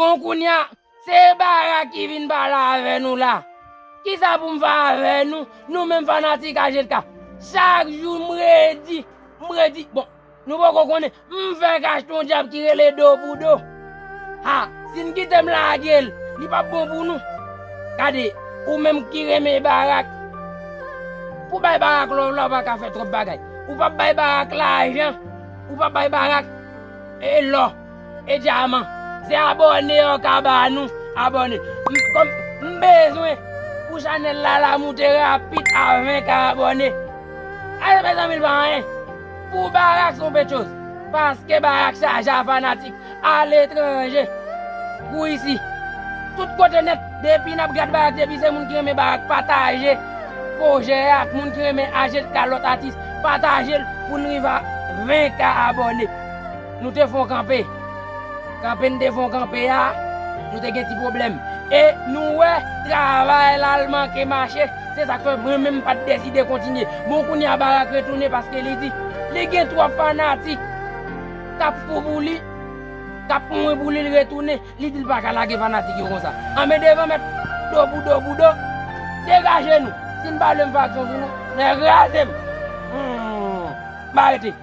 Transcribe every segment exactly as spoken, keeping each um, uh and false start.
Bon, kounye a, se Barak ki vin pale avè nou la. Kisa pou m fè avè nou, nou menm fanatik A J K? Chak jou m redi, m redi. Bon, nou poko konnen, m fèk achte yon djab ki rele Do pou Do. Ha, si n kite m lage l, li p ap bon pou nou. Gade, ou menm ki renmen Barak, pou bay Barak love la, ou pa ka fè twòp bagay. Ou p ap bay Barak lajan, ou p ap bay Barak e lò, e dyaman. Se abòne yo ka ba nou, abòne. M, kòm, m bezwen pou chanèl la, la moute rapid a ven ka abòne. Ale, mezanmi, l pa anyen. Pou Barak, se yon pechòz. Paske Barak chaje a fanatik aletranje, pou isi. Tout kote nèt, depi n ap gad Barak, depi se moun ki renmen Barak, pataje pwojè a ak moun ki renmen A J K, lòt atis, pataje l pou n rive a ven ka abòne. Nou te fè yon kanpe. Kanpe n te fè yon kanpe a, nou te gen ti pwoblèm. E nou wè, travay la al manke mache, se sa k fè mwen menm m pa t deside kontinye. Bon, kounye a Barak retounen paske li di li gen twòp fanatik k ap fou pou li, k ap mwen pou li, l retounen. Li di l pa ka lage fanatik yo konsa. Anben devan mèt Do pou Do pou Do, degaje nou. Si n pa vle m fè aksyon sou nou, nèg kraze m. Hmm, m arete.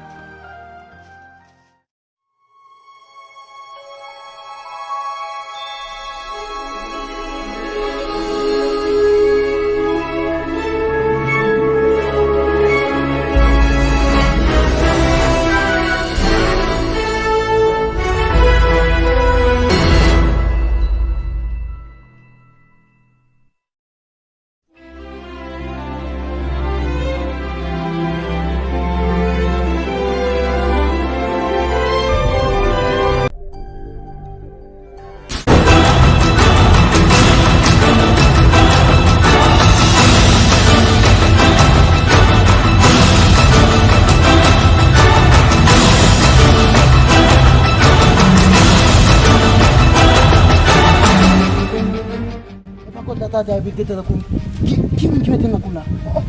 E pa kòd la ta di a epi l gentan tankou ki, ki moun ki mete nan kou la? Oh!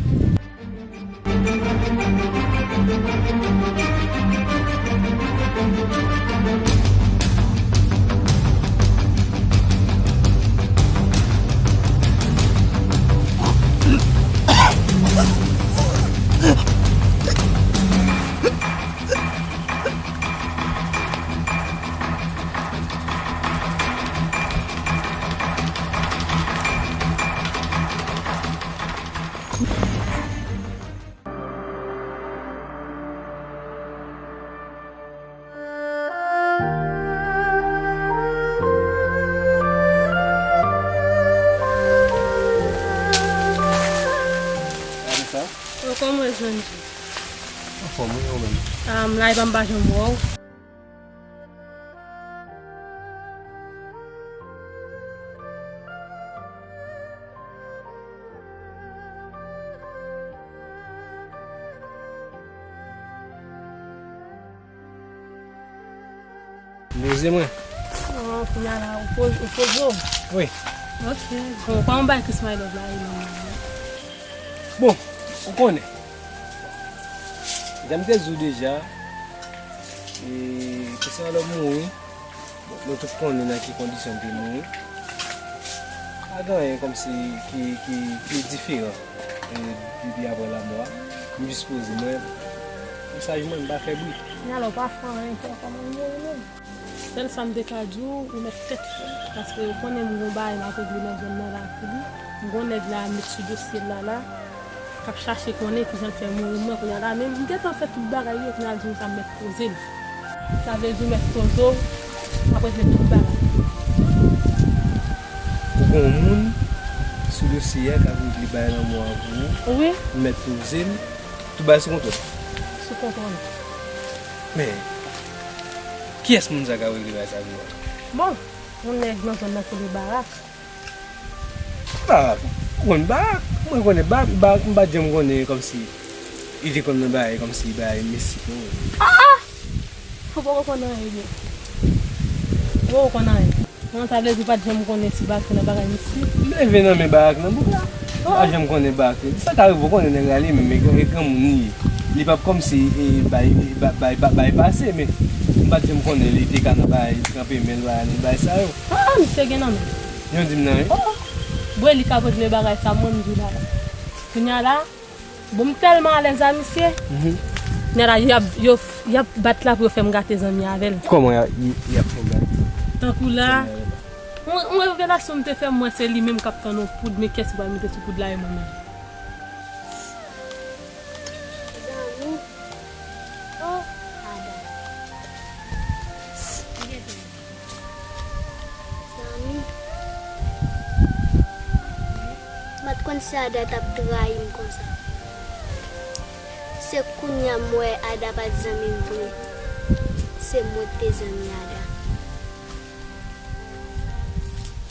Gade sa. Yo, kòman w ye, Sandy? Anfòm, wi, ou menm? Ah, m la, epa m pa janm wè w. Poze mwen. Oh, kounye a la, ou poze, ou poze w? Wi. Ok. Bon, kòman bagay Chris My Love la ye menm? Bon, ou konnen. Jan m te di w deja, e, Chris My Love mouri. Bon, nou tout konnen nan ki kondisyon l te mouri. Pa gen anyen kòmsi ki, ki, ki diferan, e, depi apre lanmò a. M jis poze mwen. M saj mwen, m pa fè bri. Men alò, w pa fè anyen, kòman l mouri menm? Sèl sa m te ka di w, ou mèt tèt fou. Paske ou konnen m gen yon bagay m ap regle nan zòn nan la pou li. M gen yon nèg la, m met sou dosye l la, la. K ap chache konnen kijan l fè mouri. Mwen, kounye a la, men m gentan fè tout bagay yo, kounye a l di m sa, m mèt poze l. Sa vle di w mèt poze w, m ap regle tout bagay. Ou gen yon moun sou dosye a k ap regle bagay lanmò a pou ou. Wi. M mèt poze l, tout bagay sou kontwòl. Sou kontwòl. Men, kiyès moun sa k ap regle bagay sa pou ou a? Bon, yon nèg nan zòn nan ki rele Barak. Ah, ou konn Barak? Mwen konnen Barak, Barak, m pa t janm konnen kòmsi li te konn nan bagay, kòmsi bagay mistik, non. Ah, ah! Ou poko konn anyen, byen. Ou poko konn anyen. Non, sa vle di ou pa t janm konnen si Barak te nan bagay mistik? M leve nan men Barak nan bouk la. M pa janm konnen Barak te. Sa ka rive ou konnen nèg la li menm, e gran, e granmoun li ye. Li p ap kòmsi, e, bay, bay, bay, bay pase, men m Pa t janm konnen li te ka nan bagay, tranpe men l, bagay, nan bagay sa yo. Ah, misye gen nan men. Jan w di m nan, wi. Oh, bwè, li ka regle bagay sa, mwen, m di w bagay. Kounye a la, bon, m tèlman alèz a misye. Mhm. Kounye a la, y ap, yo, y ap bat la pou yo fè m gate zanmi avè l. Kòman y a, y, y ap fè w gate? Tankou la, yon, yon revelasyon m te fè, m wè se li menm k ap tann yon poud, men kiyès ki pral mete sou poud la, e mwen menm. Zanmi. Oh, Ada. Zanmi. M pa t konn si Ada t ap trayi m konsa. Se kounye a m wè Ada pa t zanmi m vre. Se mwen k te zanmi Ada.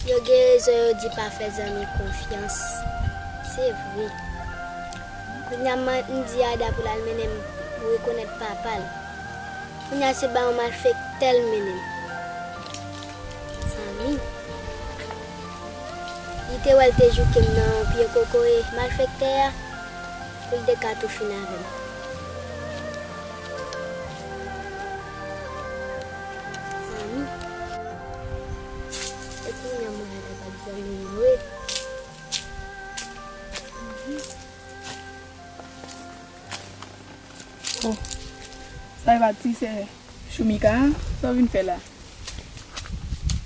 Yo gen rezon, yo di pa fè zanmi konfyans. Se vre. Kounye a m, m di Ada pou l al mennen m rekonèt papa l. Kounye a se ba yon malfektè l mennen m. Zanmi. Li te wè l te jouke m nan yon pye kokoye, malfektè a, pou l te ka tou fin avè m. Zanmi. E kounye a mwen la pa t zanmi m vre. Oh. Sa e pa ti sè Choumika a? Sa w vin fè la?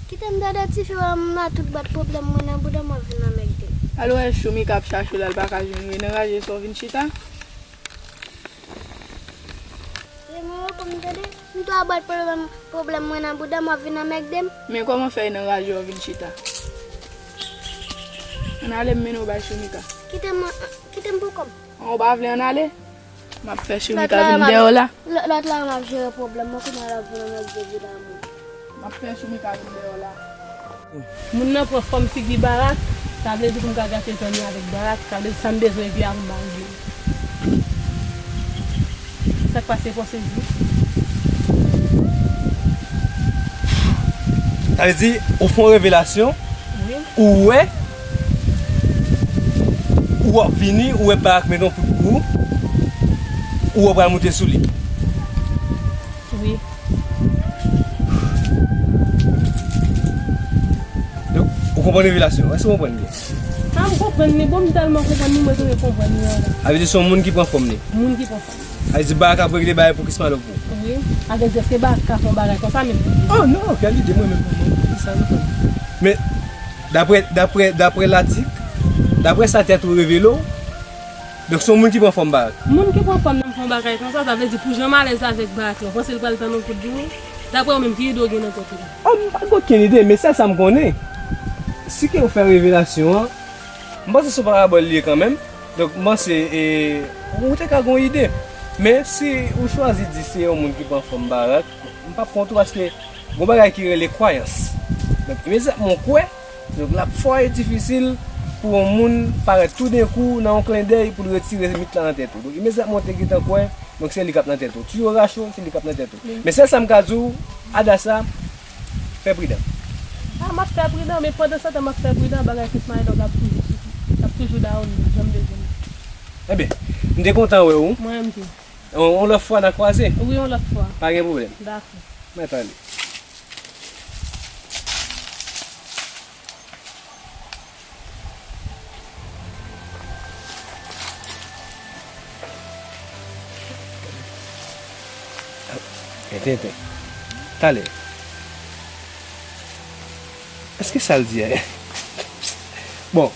Kite m gade ti fi a, m la tout bat pwoblèm mwen nan bouda m, w ap vin anmègde m. Al wè Choumika ap chache w la, l pa ka jwenn ou, e nan raje sa w vin chita? E mwen wè kòm tande, m tou ap bat pwoblèm, pwoblèm mwen nan bouda m, w ap vin anmègde m. Men kòman fè e nan raje w vin chita? Ann ale, m mennen w bay Choumika. Kite m, kite m pou kò m. An, ou pa vle ann ale? M ap fè Choumika vin dèyè w la. Lòt la, m ap jere pwoblèm mwen, kounye a l ap vin anmègde bouda mwen. M ap fè Choumika vin dèyè w la. Moun nan pran fòm figi Barak, sa vle di pou m ka gate zanmi avèk Barak, sa vle di sa m bezwen epi a pou m ba l vre. Sa k pase, panse di? Sa vle di, ou fè yon revelasyon, wi, ou wè, ou ap vini, ou wè Barak mete yon kout pou ou, ou wè pral moute sou li. Wi. Donk, ou konprann revelasyon an? Èske ou konprann byen? A, m konprann li. Bon, m tèlman konprann li, mwen tou m konprann li ankò. Sa vle di se yon moun ki pran fòm li? Moun ki pran fòm. Sa vle di Barak ap regle bagay pou Kismalo pou ou? Wi. Sa vle di èske Barak ka fè yon bagay konsa menm? Oh non, kèl ide, mwen menm, mwen, mwen, sa nou fè. Men, daprè, daprè, daprè latik, daprè sa tèt ou revele w, donk, se yon moun ki pran fòm Barak. Moun ki pran fòm nan fè yon bagay konsa, sa vle di pou jan m alèz avèk Barak lan, panse l pral tann yon kout pou ou? Daprè ou menm, ki ide w gen nan tèt ou la? Oh, m pa gen okenn ide, men sèl sa m konnen, si ke ou fè revelasyon an, m panse se yon parabòl li ye kanmenm. Donk, m panse, e, ou te ka gen yon ide. Men si ou chwazi di se yon moun ki pran fòm Barak, m p ap kont ou paske gon bagay ki rele kwayans. Donk, imedyatman w kwè, donk, l ap fò e difisil pou yon moun parèt toudenkou nan yon klendèy pou l retire mit la nan tèt ou. Donk, imedyatman w te gentan kwè, donk, se li k ap nan tèt ou. Tiyo rache w, se li k ap nan tèt ou. Men sèl sa m ka di w, Adasa, fè pridan. A, m ap fè pridan, men pandan se tan m ap fè pridan, bagay Chris Marie Dog ap toujou sou, ap toujou down, jan m bezwen l. Ebyen, m te kontan wè w. Mwen menm tou. On, on lòt fwa n a kwaze. Wi, on lòt fwa. Pa gen pwoblèm. Dakò. Mèt ale. Tenten, tenten. Talè. Èske sa l di a? Bon,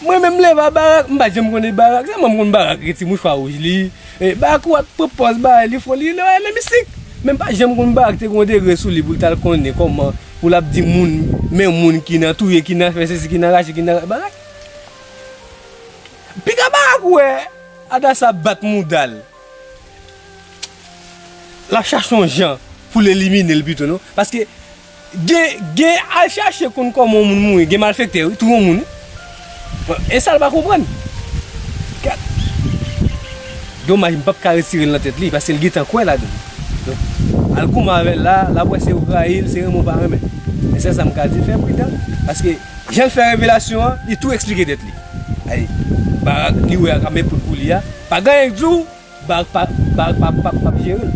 mwen menm leve a Barak, m pa t janm konnen Barak. Sèlman m konn Barak, gen ti mouchwa wouj li. E, Barak ou ap pran pòz bagay li, fon li, lè nan mistik. Men m pa janm konn Barak te gen yon degre sou li pou l t al konnen kòman pou l ap di moun, men moun ki nan touye, ki nan fè sesi, ki nan rache, ki nan bagay. Piga Barak wè Adasa bat mouda l. L ap chache yon jan pou l elimine l pito, non? Paske gen, gen al chache konn kòman yon moun mouri, gen malfektè, wi, touye yon moun, wi. E sa l pa konprann. Gad. Domaj, m p ap ka retire l nan tèt li, paske l gentan kwè ladan l. Donk, al goumen avè l la, l ap wè se ou rayi l, se renmen ou pa renmen. Men sèl sa m ka di, fè pridan, paske jan l fè revelasyon an, li tou eksplike tèt li. Ay, Barak, li wè a k ap met poud pou li a, pa gen anyen k di w, Barak pa, Barak pa, pa, p ap jere l.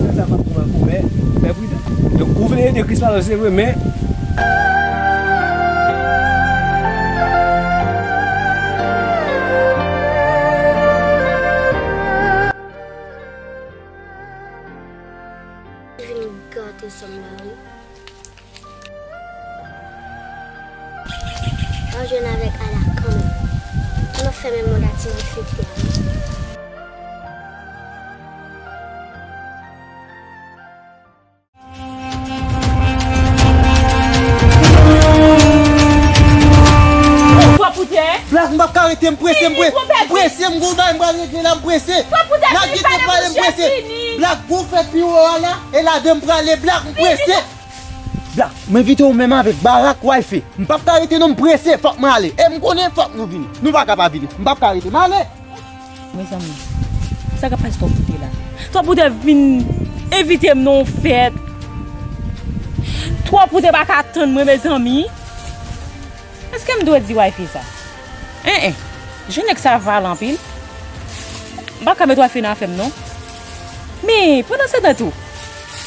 Sèl sa m ap di. E de Kris pa se vre, men vin gate sa m la, wi. Mwen jwenn avèk Ala kanmenm. Mwen fè menm manda ti mwen fete. Twòp poutè. Black, m p ap ka rete, m prese, m prese, m prese, m gon bagay m pral regle la, m prese. Twòp poutè, n ap kite pale, m prese. Black, gon fèt pi wo a la, e ladan m prale, Black, m prese. Black, m envite w menm avèk Barak, Wifey. M p ap ka rete non, m prese, fòk mwen ale. E m konnen fòk nou vini. Nou pa ka pa vini. M p ap ka rete. M ale. Mezanmi, sa k ap pase Twòp Poutè la? Twòp Poutè vin envite m nan yon fèt. Twòp Poutè pa ka tann mwen, mezanmi. Èske m dwe di Wifey sa? En en, jan nèg sa vale anpil. M pa ka met Wifey nan afè m non. Men, pandan se tan tou,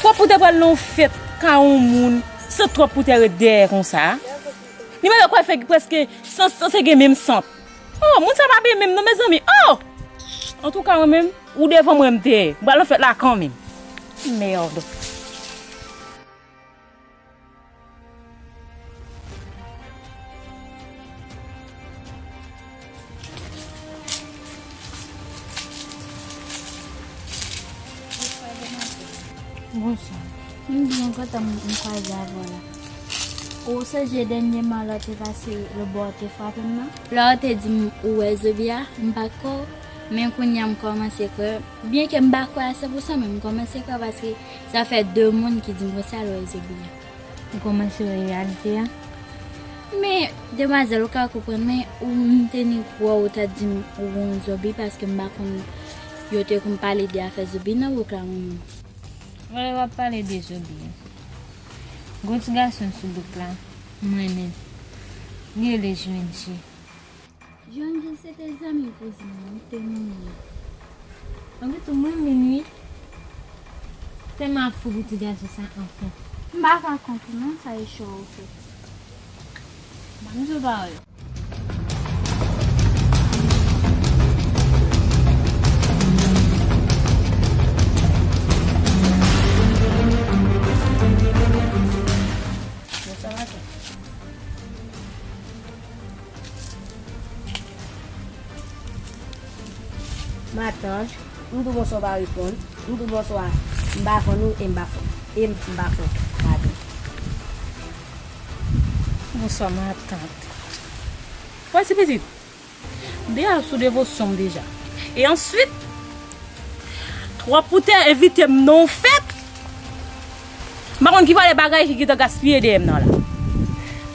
Twòp Poutè pral nan yon fèt kay yon moun, san Twòp Poutè ret dèyè konsa. Li mete Wifey prèske san, sanse gen menm sant. Oh, moun sa pa byen menm non, mezanmi. Oh! Antouka, mwen menm, ou devan mwen, m te ye. M pral nan fèt la kanmenm. Merde. Bonswa. M byen kontan m, m kwaze avè w la. Ou sonje dènyèman lè w te pase lè bò w te frape m nan? Lè w te di m ou wè zobi a, m pa t kwè w, men kounye a m kòmanse kwè. Byenke m pa kwè a san pousan, men m kòmanse kwè paske sa fè de moun ki di m konsa lè w wè zobi a. Ou kòmanse wè reyalite a? Men, demwazèl, ou ka konprann mwen, ou m te ni kwè ou ta di m ou wè yon zobi paske m pa konn yo te konn pale de afè zobi nan bouk la, mwen menm. Bon, lè w ap pale de zobi a, gon ti gason sou bouk la, m renmen l. Li rele Jumanji. Jumanji se te zanmi kouzin mwen, li te mouri. Anplis tou, m renmen l wi. Tèlman ap fou pou ti gason sa, anfen. M pa ka konprann non sa e cho ou fè. Ban m di w pawòl. Bonswa, matant. Matant, m di w bonswa, w pa reponn. M di w bonswa, m pa konn ou, e m pa fè, e m pa fè kado. Bonswa, matant. Wè, ti pitit. M deja sou devosyon m deja. E answit, Twòp Poutè envite m nan yon fèt. M pa konn ki valè bagay ki gentan gaspiye dèyè m nan la.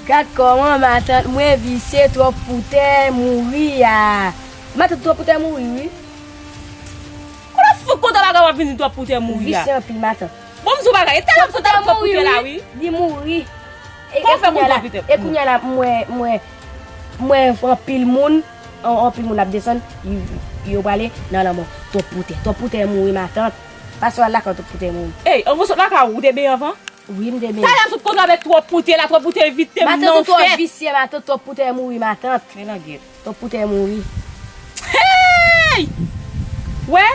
Gad kòman matant mwen visye, Twòp Poutè mouri a. Matant, Twòp Poutè mouri wi. Kote fout kontan bagay w ap vin di Twòp Poutè mouri a? Visye anpil matant. Bon, m di w bagay, e talè m sot avèk Twòp Poutè la wi. Li mouri. E, e kounye a la, e kounye a la, m wè, m wè, m wè anpil moun, an-, anpil moun ap desann, y-, yo prale nan lanmò. Twòp Poutè, Twòp Poutè mouri matant. Pase w al lakay Twòp Poutè mouri. Ey, anvan w sot lakay ou, ou te benyen anvan? Wi, m te benyen. Talè m sot kontre avèk Twòp Poutè la, Twòp Poutè envite m nan fèt. Matant ou twò visye, matant, Twòp Poutè mouri matant. Men langyèt. Twòp Poutè mouri. Hey! Wè?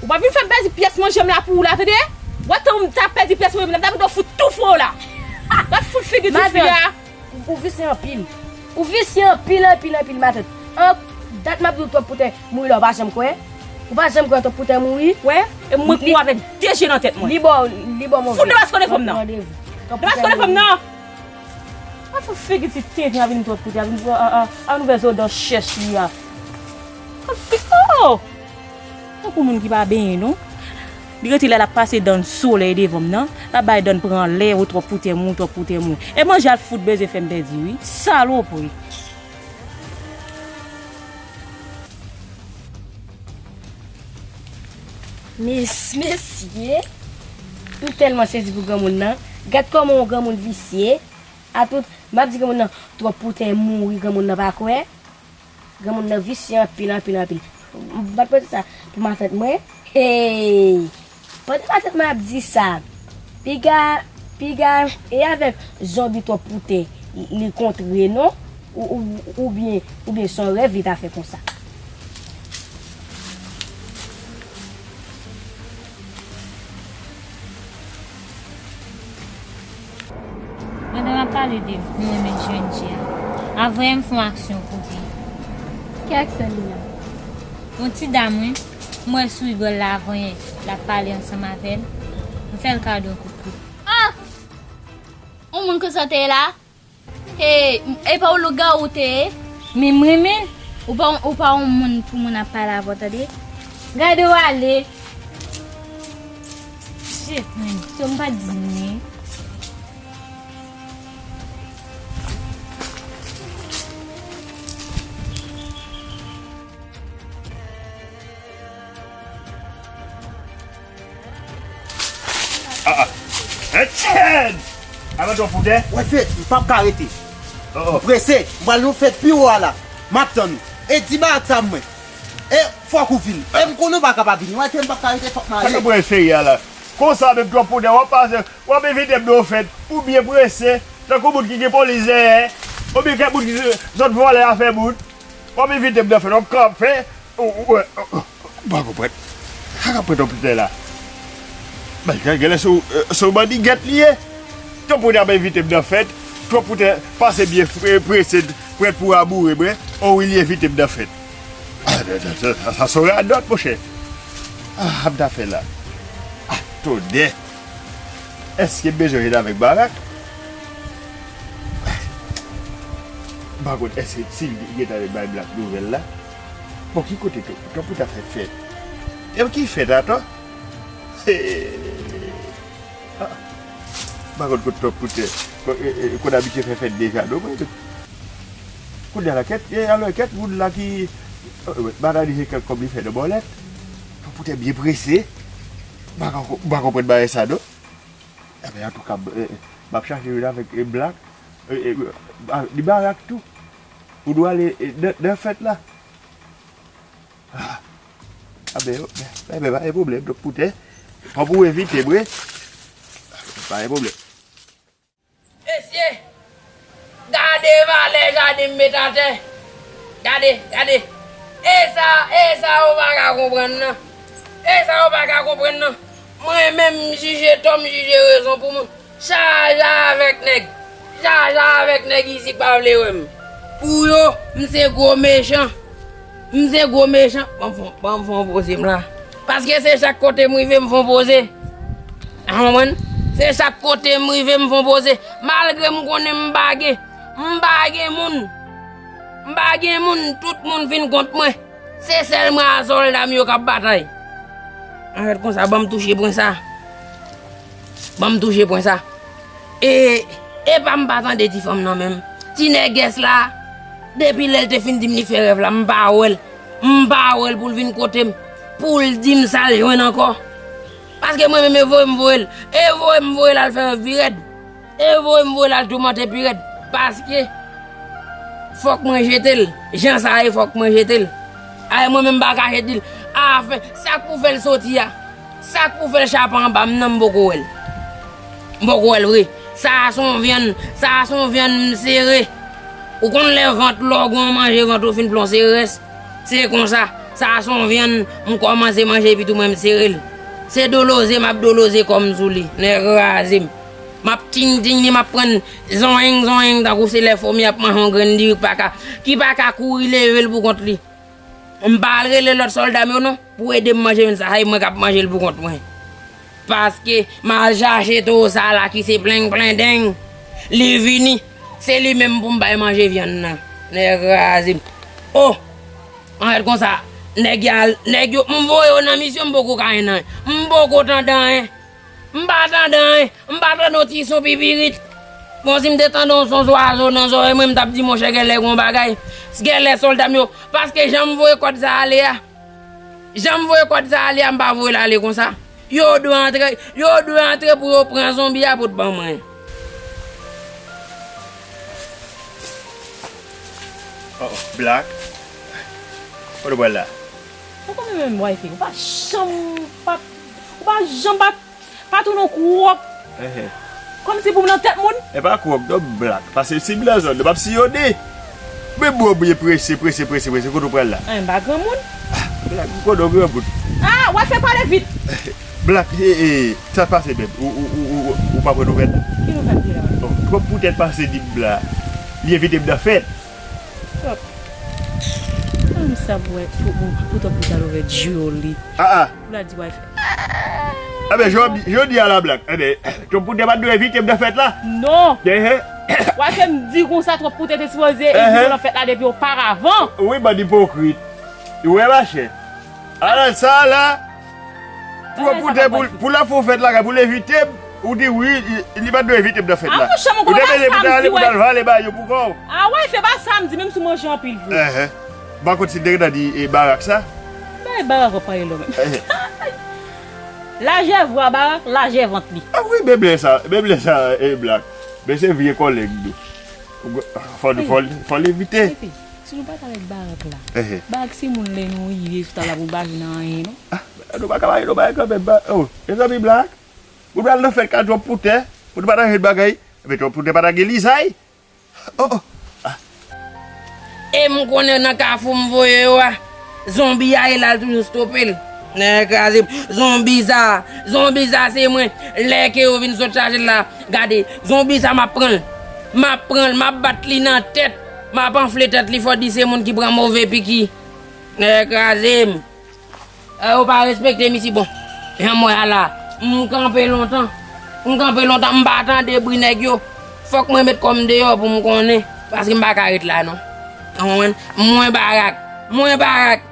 Ou pa vin fè m pèdi pyès manje m la pou ou la, tande? Wè tan m ta pèdi pyès manje m la, m ta mete w fout tou fou la. Gad fout figi ti fi a. Ou, ou visye anpil. Ou visye anpil, anpil, anpil, matant. An, dat m ap di w Twòp Poutè mouri la, ou pa janm kwè? Ou pa janm kwè Twòp Poutè mouri? Wè? E mwen kou avèk de je nan tèt mwen. Li ba w, li ba w move randevou. Fout depaske w defann nan. Depaske w defann nan. A fout figi ti tenten ap vin Twòp Poutè, ap vin, a, a, a, a nouvèl zodan chèch li a. Oh! Tankou moun ki pa benyen non. Li rete la, l ap pase dan solèy devan m nan. L ap bay dan pran lè, o Twòp Poutè mouri, Twòp Poutè mouri. E manje al fout bezwen fè m pèdi wi. Salopri. Mes-, mesye, m tèlman sezi pou granmoun nan. Gad kòman yon granmoun visye. A tout, m ap di granmoun nan, Twòp Poutè mouri, granmoun nan pa kwè. Granmoun nan visye anpil, anpil, anpil. M pa t panse sa pou matant mwen. Hey! Pandan matant mwen ap di sa, piga Piga e avèk zonbi twòp poutè li kontre non, ou, ou, oubyen, oubyen se yon rèv li ta fè konsa. Pandan m ap pale de m renmen Jwenji a, Avanyè m fè yon aksyon pou li. Ki aksyon li menm? Yon ti dam wi, m wè sou rigòl la Avanyè l ap pale ansanm avè l, m fè l kado yon kout pye. Ah! Yon moun konsa w te ye la? Hey, e pa w lougawou w te ye? Men m renmen l. Ou pa, ou pa yon moun pou moun ap pale avè w tande. Gade w ale. Shit man, so m pa t di m li. Ah ah. Etchèn! Avan twòp poutè? Wè fèt, m p ap ka rete. M prese, m pral nan fèt pi wo a la. M ap tann ou. E di Barak sa mwen. E fòk ou vin. E m konnen ou pa ka pa vini. Wè fèt, m p ap ka rete, fòk m ale. Sa k ap pran feri a la? Konsa menm twòp poutè, w ap pase, w ap envite m nan yon fèt, ou byen prese, tankou bout ki gen polis dèyè, oubyen kèk bout ki sot vòlè afè moun. W ap envite m nan fèt, w ap kanpe, ou, ou, ou, ou pa konprann. Sa k ap pran twòp poutè la? Bagay genlè se yon, se yon bandi gèt li ye. Twòp poutè ap envite m nan fèt, twòp poutè pase byen fre, prese, prèt pou raboure mwen, o wi li envite m nan fèt. Ah, sa, sa, sa, sa se yon radòt, monchè. Ah, sa m ta fè la? Ah, tonnè! Èske m bezwen jwenn avèk Barak? M pa konn èske si l gentan bay Black nouvèl la. Bon, ki kote twòp poutè ap fè fèt? E ki fèt atò? Ah, m pa konn kot twòp poutè konn abitye fè fèt deja non mwen. Kounye a la kèt, e alò kèt moun la ki, madanm li se kèk kòb li fè nan bòlèt. Twòp poutè byen prese. M pa ka, m pa konprann bagay sa non. Enben antouka, m ap chache jwenn avèk Black, li Barak tou. Ou dwe ale nan fèt la. Ah, enben, enben pa gen pwoblèm, twòp poutè. Fòk ou envite m wi. Pa gen pwoblèm. Mesye, gade valè jaden m met atè. Gade, gade. E sa, e sa ou pa ka konprann nan. E sa ou pa ka konprann nan. Mwen menm m jije tò, m jije rezon pou moun. Chaje avèk nèg. Chaje avèk nèg isit pa vle wè m. Pou yo, m se gwo mechan. M se gwo mechan. Ban m fè yon poze m la. Paske se chak kote m rive m fè yon poze. Ou konprann? Se chak kote m rive m fè yon poze. Malgre m konnen m pa gen. M pa gen moun. M pa gen moun, tout moun vin kont mwen. Se sèlman a sòlda m yo k ap batay. Anfèt konsa, ban m touche pwen sa. Ban m touche pwen sa. E, epa m pa tande ti fanm nan menm. Ti nègès la, depi lè l te fin di m li fè rèv la, m pa wè l. M pa wè l pou l vin kote m, pou l di m sa l jwenn ankò. Paske mwen menm e voye m voye l. E voye m voye l al fè rèv pi rèd. E voye m voye l al toumante pi rèd. Paske fòk mwen jete l. Jan sa ye, fòk mwen jete l. Ay, mwen menm m pa ka jete l. Afen, sa k pou fè l soti a? Sa k pou fè l chape anba m nan, m poko wè l. M poko wè l vre. Sa a se yon vyann, sa a se yon vyann m sere. Ou konn lè vant lè w gen yon manje, vant ou fin plen w serès. Se konsa, sa a se yon vyann m kòmanse manje epi tou mwen m sere l. Se doloze m ap doloze kò m sou li, nèg kraze m. M ap ting ting li, m ap pran l zonyeng zonyeng tankou se lè fomi ap manje yon grenn diri k pa ka, ki pa ka kouri leve l pou kont li. M pa al rele lòt sòlda m yo non pou ede m manje vyann sa, se mwen k ap manje l pou kont mwen. Paske m al chache towo sa la ki se plenng plendeng. Li vini, se li menm pou m bay manje vyann nan. Nèg kraze m. O! Anfèt konsa, nèg y al, nèg yo, m voye yo nan misyon, m poko ka jwenn anyen. M poko tande anyen. M pa tande anyen. M pa tande yon ti son pipirit. Bon, si m te tande yon son zwazo nan zòrèy mwen, m t ap di monchè genlè gen yon bagay. Genlè sòlda m yo, paske jan m voye kòd sa ale a, jan m voye kòd sa ale a, m pa voye l ale konsa. Yo dwe antre, yo dwe antre pou yo pran zonbi a pou t ban mwen. Oh, Black. Kote w pral la? Ou konnen menm wifi, ou pa janm pa, ou pa janm pa, pa tounen w kwòk. Ehe. Kòmsi pou m nan tèt moun? E pa kwòk non, Black. Pase si m nan zòn, m ap siyone. Men bon, byen prese, prese, prese, prese, kote w pral la? Anyen, m pa granmoun. Black, m konnen w granmoun. Ah, w ap fè pale vit. Black, e, e, sa pase menm? Ou, ou, ou, ou, ou pa pran nouvèl? Ki nouvèl ki la? Bon, twòp poutèt pase di m la. Li envite m nan fèt. Twòp. Kòm sa pou wè, pou, pou, pou twòp poutèt ouvè joli. Ah, ah. Pou la di w ap fè. Enben, jodi, jodi a la, Black. Enben, twòp poutèt pa t dwe envite m nan fèt la? Non. Ehe. W ap fè m di konsa, twòp poutèt te sipoze envite w nan fèt la depi oparavan. Wi, bann ipokrit. Ou wè, machè. Alò, sa la, twòp poutèt pou, pou l ap fè yon fèt lakay, pou l envite m, ou di wi, li, li pa t dwe envite m nan fèt la. Ah, monchè, mwen konn pa sa m di, wè. Ou te mele pou ta ale pou ta vale ba yo pou kò w. Ah, wè, se pa sa m di, menm si w manje anpil vre. Ehe. M pa konn si te gentan di, e, Barak sa. Bay Barak w ap pale lò menm. Ehe. Lajè vwa Barak, lajè vant li. Ah wi, menm lè sa, menm lè sa, e, Black. Men se vye kòlèg nou. Fò, fò, fò l envite. Epi, si nou pa t avèk Barak la, Barak se moun lè nou rive sou tab la pou l pa jwenn anyen, non. Ah, nou pa ka pale, nou pa ka kanmenm, ba, oh, mezanmi, Black. Ou pral nan fèt ka twòp poutèt, pou nou pa ta jwenn bagay, men twòp poutèt pa ta gen lizay. Oh, oh. Ah. E m konnen nan kafou m voye yo a, zonbi a ye la, l toujou stope l. Nèg kraze m. Zonbi sa, zonbi sa se mwen. Lè ke yo vin sot chache l la, gade, zonbi sa m ap pran l. M ap pran l, m ap bat li nan tèt. M ap anfle tèt li, fò di se moun ki pran move piki. Nèg kraze m. E, yo pa respekte m isi, bon. Jan m wè a la, m kanpe lontan. M kanpe lontan, m pa tande bri nèg yo. Fòk mwen met kò m deyò pou m konnen, paske m pa ka ret la non. Ou konprann? Mwen Barak, mwen Barak.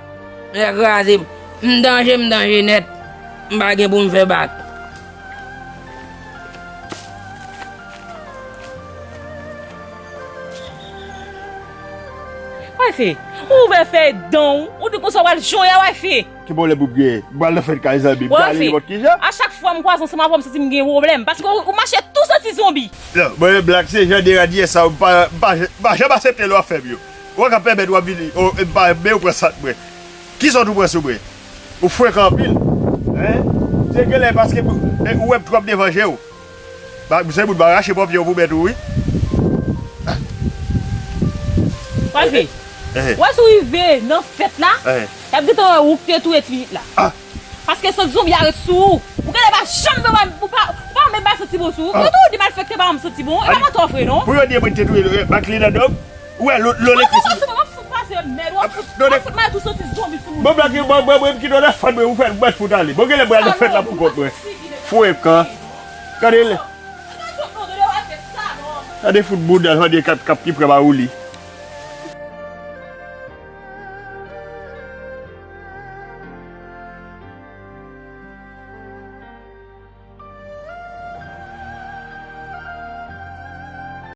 Nèg kraze m. M danje, m danje nèt. M pa gen pou m fè bak. Wayfe, ou ouvè fèy dan w, ou di konsa w al jonye Wayfe. Ki pwoblèm pou m genyen? M pral nan fèt kay zanmi m, m ka ale nenpòt ki jan. A chak fwa m kwaze ansanm avè w, m santi m gen pwoblèm, paske ou, ou mache tou santi zonbi. Non, mwen menm Black, se jan de radiyè sa yo, m pa, m pa, m pa janm aksepte lè w ap fè m yo. Ou wè k ap pèmèt w ap vini, o, m pa, men ou pran sa mwen. Kisa w tou pran sou mwen? Ou frekan anpil. Hein? Se genlè paske m, e, ou wè m twòp devan je w. Ba, se moun ba rache pòpye w pou mèt ou, wi. Wayfe, wè si w rive nan fèt la, y ap gentan wè ou k te touye ti pitit la. Ah. Paske sant zonbi a ret sou ou. Ou genlè pa janm, ou pa, ou pa, ou pa menm bay santi bon sou ou. Ah. Yo toujou di malfektè pa janm santi bon. E pa mantè w vre, non. Pou yo di mwen te touye l, e, bak li nan do m. Ou wè, lo, lo elektrisite. Bon, Black, bon, bon, mwen ki nan fèt mwen, ou fè mwen fout ale. Bon, genlè mwen al nan fèt la pou kont mwen. Fou e kan. Gade lè. Gade fout bouda, gade k ap, k ap ki prè ba ou li.